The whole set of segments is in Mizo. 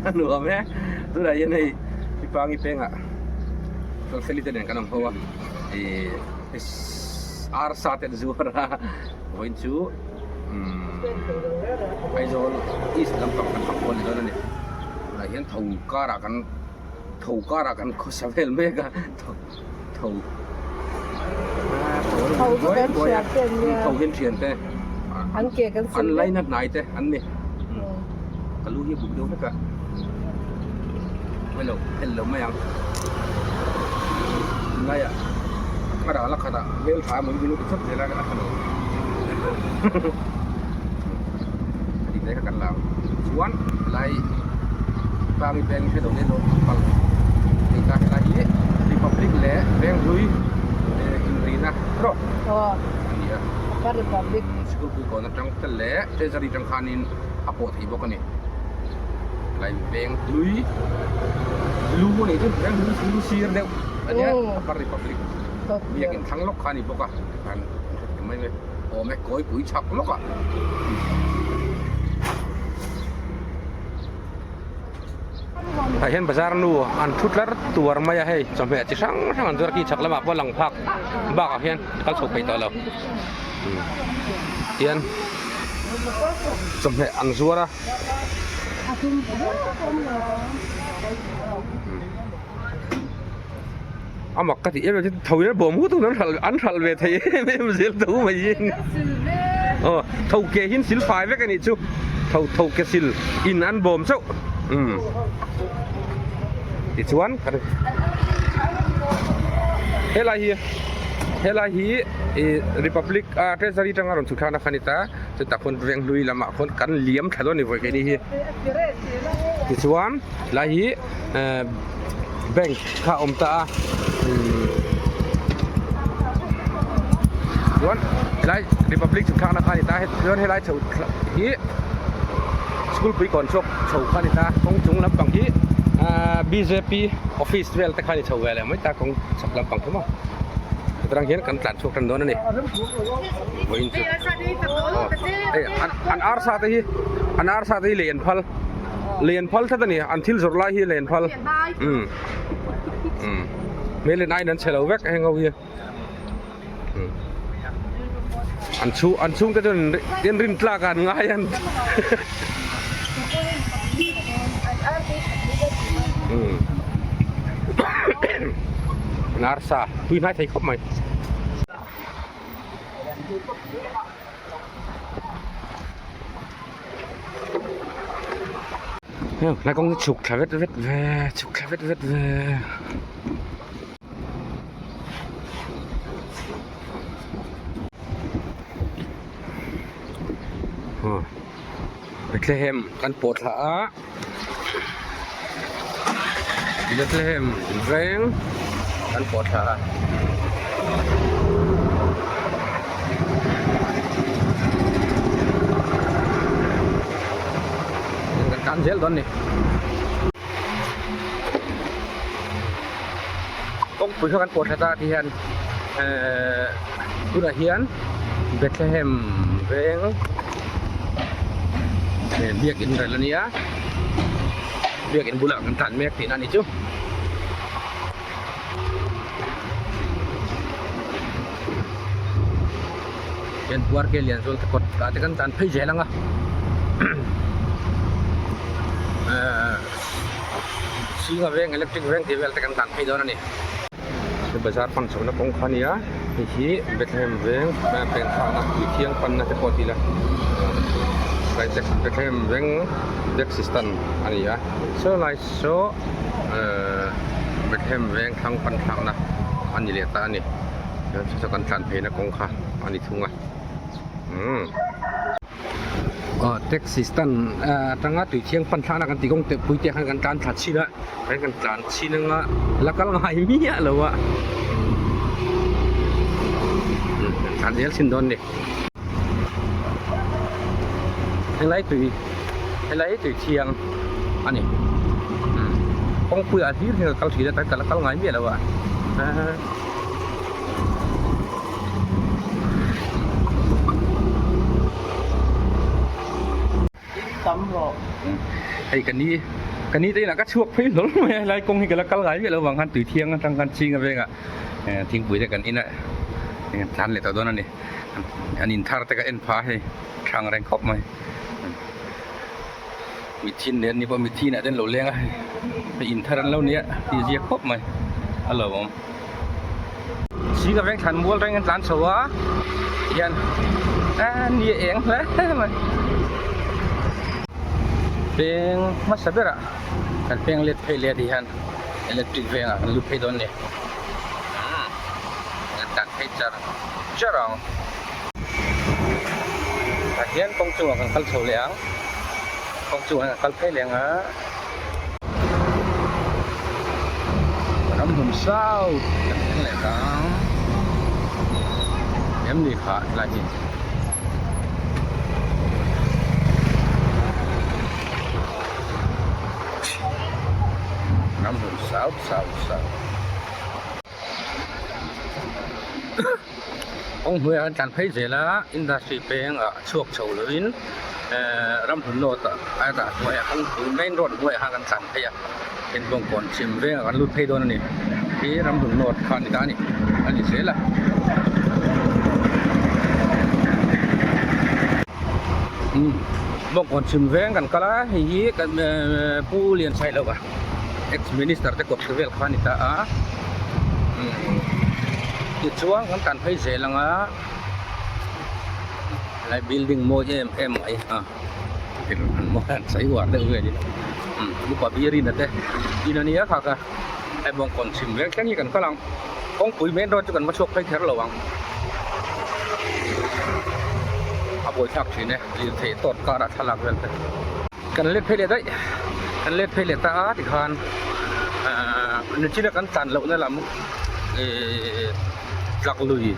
A nuam e. Tunah hian hei Pipangi pengah Felfeli te nen kan awm ho a, ih arsa te an zuar a, vawiin chu umm Aizawl East lampang kan fak kual ni dawn a ni. Tunah hian tho karah kan tho karah kan khawsa vel mek a, tho tho Tho chu kan thian te an nia. Tho hian thian te An ke kan an laina hnai te an ni. Ka lu hi a buk deuh vek a. Hmelo phel lo mai ang. Tunlaiah a ral a khatah hmel tha emaw in ti chawp zel a a tha lo. A dik daih kha kan la ang. Chuan helai Tlangi Bank hi hre lo dawn pal hei ta helai hi Republic leh Venghlui inrina erawh a ni a. Republic. Sikul kawn atang te leh Treasury atang khanin a pawh thei bawk a ni. Helai veng hlui lu a nih chu veng hlui lu sir deuh a nia Upper Republic biakin thlang lawk kha a ni bawk a kan hre thei mai mai awm e kawi pui chhak lawk ah. Tah hian bazar nu an thu tlar tuar mai a hei chawhmeh chi hrang hrang an zuar khi chhak lamah pawh lang phak bakah hian kal chho peih tawh lo tian. Chawhmeh an zuar a. A mak ka tih em em chu tho in a bawm hut hut an hralh an hralh ve thei em em zel tho mai hi. Aw tho ke hi an sil fai vek a nih chu tho tho ke sil in an bawm chauh umm tichuan helai hi helai hi ih republic a treasury atanga rawn chhuk thlakna kha a ni ta chutah khawn veng hlui lamah khawn kan liam thla dawn a ni vawi keini hi tichuan helai hi ehh bank kha a awm ta a umm chuan helai republic chhuk thlakna kha a ni ta chuan helai chho hi school pui kawn chhuak chho kha a ni ta kawng chung lampang hi ahh bjp office vel te kha a ni chho ve leh mai ta kawng chhak lampang chu maw. Hetlâng hian kan tlan chhuak tan dawn a ni vawiin chu aw hei an an arsa te hi an arsa te hi lei an phal lei an phal tlat a ni an thil zawrh lai hi lei an phal umm umm hmel en aiin an chhe lo vek heng ho hi umm an chhung an chhungte chuan in rin tlak ah an ngai a umm. Arsa tui hnai thei khawp mai. Helai kawng hi chhuk thla vet vet ve chhuk thla vet vet ve. Bethlehem kan pawh thla a. Bethlehem veng kan pawh thla a. Kan tan zel dawn ni. Kawngpui kha kan pawh thla ta ti hian ehh tunah hian Bethlehem veng biakin rel a nia biakin bulah kan tlan mek tihna a ni chu. Hian puar ke lian zual te kawt ah te kan tlan phei zel ang a ehh Singa veng electric veng tih vel te kan tlan phei dawn a ni. He bazar pan chhohna kawng kha a ni a hei hi Bethlehem veng pen thlakna tui thiang panna te pawh a ti la Bethlehem veng taxi stand a ni a saw lai saw ehh Bethlehem veng thlang pan thlakna a ni leh ta a ni chuan saw saw kan tlan pheina kawng kha a ni thung a umm. Aw taxi stand atanga tui thiang pan thlakna kan tih kawng te pui te khan kan tlan thla chhin a kan kan tlan chhin anga la kal ngai miah lo a kan tlan zel chhin dawn a ni helai tui helai tui thiang a ni kawngpui ah hlir hian a kal thin a kan la kal ngai miah lo a. tam rawh. Hei ka ni ka ni te inah ka chhuak phei hlawl mai a helai kawng hi ka la kal ngai miah lo vang khan tui thiang atang khan ching a vengah thingpui te kan in a tlan leh tawh dawn a ni an in thar te ka en pha hei thang reng khawp mai mithin nen ni pawh mithin ah te an lo leng a hei in thar an lo nia tih zia khawp mai a lo awm. Ching a veng thlan mual reng an tlan chho a tihian a ni a eng hle mai peng hmasa berah kan peng let phei leh tihian electric vengah kan lut phei dawn a ni kan tlan phei char char ang tah hian kawng chungah kan kal chho leh ang kawng chungah hian kan kal phei leh ang a. Ramhlun south kan thleng leh ta ang em ni kha helai hi Ramhlun south south south kawng hnuaiah an tlan phei zel a industry peng ah chhuak chho lovin ehh ramhlun north ah a dah hnuaiah kawngpui main road hnuaiah khan kan tlan phei a inbawng kawn chim vengah kan lut phei dawn a ni hi ramhlun north kha a ni ta a ni a ni zel a. Bawngkawn chhim veng kan kal a hei hi kan ehh Pu Liansailova ex minister te kawt vel kha a ni ta a tichuan kan tan phei zel ang a helai building mawi em em mai a an sawi uar deuh vel in upa Birina te in a nia kha kha hei Bawngkawn chhim veng thleng hi kan kal ang kawngpui main road chu kan va chhuak phei kher lo ang a buaithlak thin e lirthei tawt karah thlalak vel te. Kan let phei leh daih, kan let phei leh ta a tikhan ahh nichina kan tlan lohna lam ihh tlak lui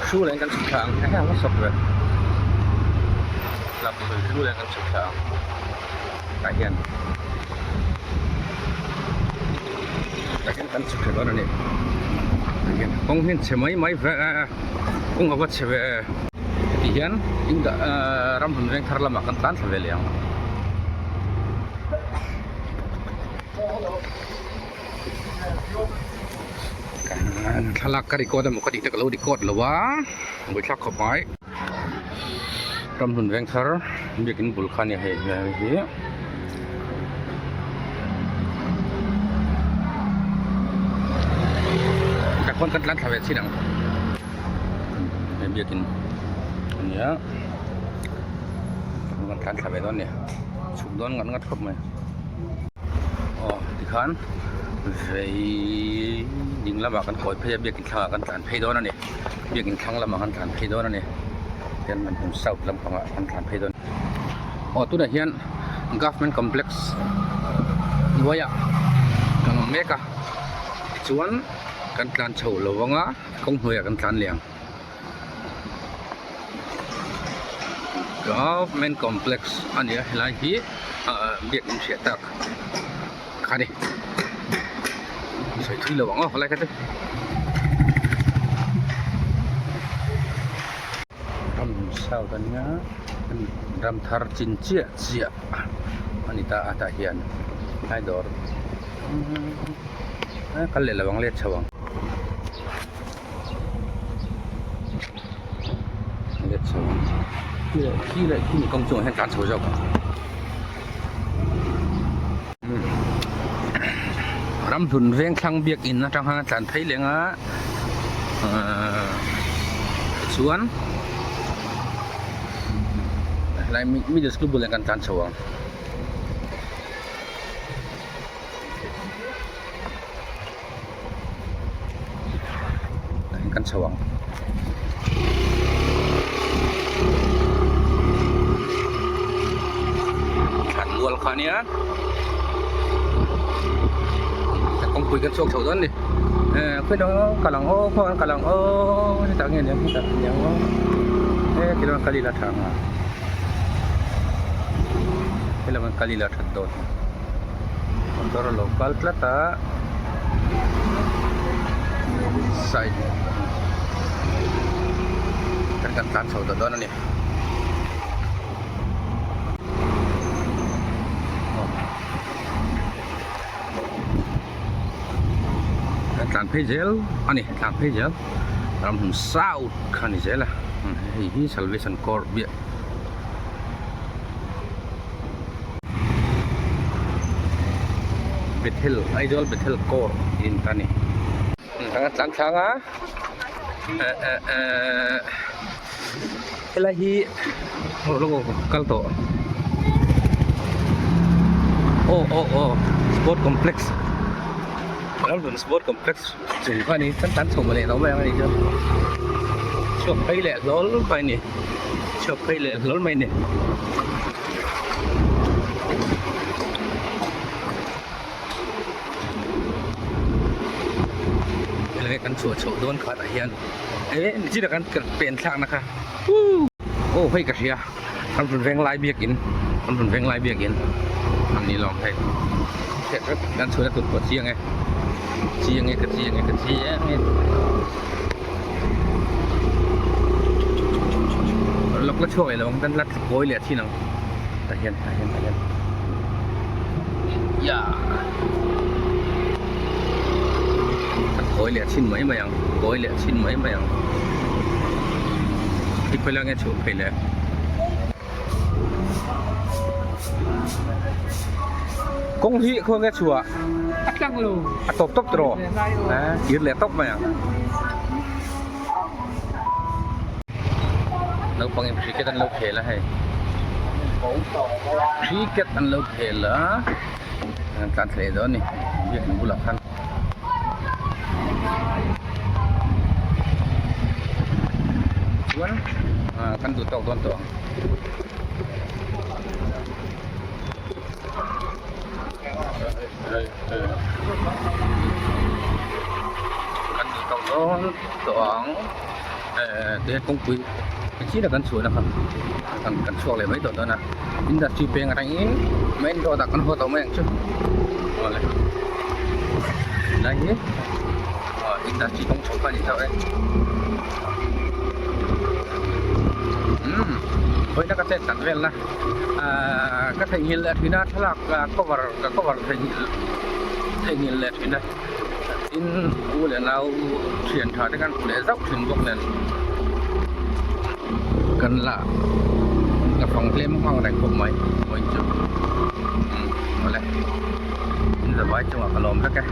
hru leh in kan chhuk thla ang heng a sawp ve tlak lui hru leh in kan chhuk thla ang tah hian tah hian kan chhuk thla dawn a ni tah hian kawng hi an chhe mai mai ve kawng a va chhe ve. Heti hian ramhlun veng thar lamah kan tlan thla ve leh ang. Thlalak ka record emaw ka tih te ka lo record lo a, buaithlak khawp mai. Ramhlun veng thar biakin bul kha a nia hei hi. Tah khawn kan tlan thla ve chin ang. Hei biakin a ni a kan tlan thla ve dawn a ni chhuk dawn ngat ngat khawp mai aw tikhan vei ding lamah kan kawi phei a biakin thlangah kan tlan phei dawn a ni biakin thlang lamah kan tlan phei dawn a ni tian kan hmun south lampangah kan tlan phei dawn aw tunah hian government complex hnuaiah kan awm mek a tichuan kan tlan chho lo ang a. Kawng hnuaiah kan tlan leh ang. Government complex a ni a helai hi ahh biak in hriat tak kha a ni. Sawi thui lo ang aw helai kha chu. Ram south a nia ram thar chin chiah chiah a ni ta a tah hian helai dawr kal leh lo ang let chho ang let chho ang khi leh khi leh kawng chungah hian tlan chho zawk ang ramhlun veng thlang biakin atang khan a tlan phei leng a ahh tichuan helai middle school bulah hian kan tlan chho ang. Kan chho ang. Thlan mual kha ania. Kawngpui kan chhuak chho dawn a ni. Eh khawi dang kal ang aw khaw an kal ang aw hetah nge niang hetah niang aw he ti lamah kal ila tha ang a helam an kal ila that dawn. Motor a lo kal tlat a side kan kan tlan chho ta dawn a ni. tlan phei zel a ni tlan phei zel Ramhlun South kha a ni zel a hei hi Salvation Corps biak. Bethel Aizawl Bethel Corps in ta ni kan tlan thlang a eh eh eh helai hi kal tawh aw aw aw sport complex ramhlun sport complex chung kha a ni kan tlan chho leh lo mai ang a nih chu chhuak phei leh hlawl mai a ni chhuak phei leh hlawl mai a ni. Helai kan chhuah chhoh dawn kha tah hian eh nichina kan pen thlakna kha aw hei ka hria kan rawn veng lai biakin kan rawn veng lai biakin an ni lawm hei kan chhuahna tur pawh a chiang e chiang e ka chiang e ka chiang e lawk la chhuak leh lo ang kan la kawi leh thin ang tah hian tah hian tah hian ya kan kawi leh thin mai mai ang kawi leh thin mai mai ang i khawi lai nge chhuah phei le kawng hi khawi nge chhuah a tlang lo a tawp tawp tawh a kir leh tawp mai ang naupang in cricket an lo khel a hei cricket an lo khel a an tlan thla leh dawn a ni biakin bulah khan. Chuan ah kan duh tawk dawn tawh ang. Kan duh tawk dawn tawh ang eh tihian kawngpui engchin a kan chhuahna kha kan kan chhuak leh mai tawh dawn a industry peng atangin main road ah kan haw tawh mai ang chu awle helai hi ah industry kawng chho kha a ni chauh e umm vawiina ka chet tak vel na ahh ka theihnghilh leh thin a thlalak cover ka cover theihnghilh theihnghilh leh thin a tin u leh nau thian tha te khan leh zauh thin bawk nen kan la ka fang tlem nghang reng khawp mai vawiin chu umm awle in zavai chungah ka lawm vek e.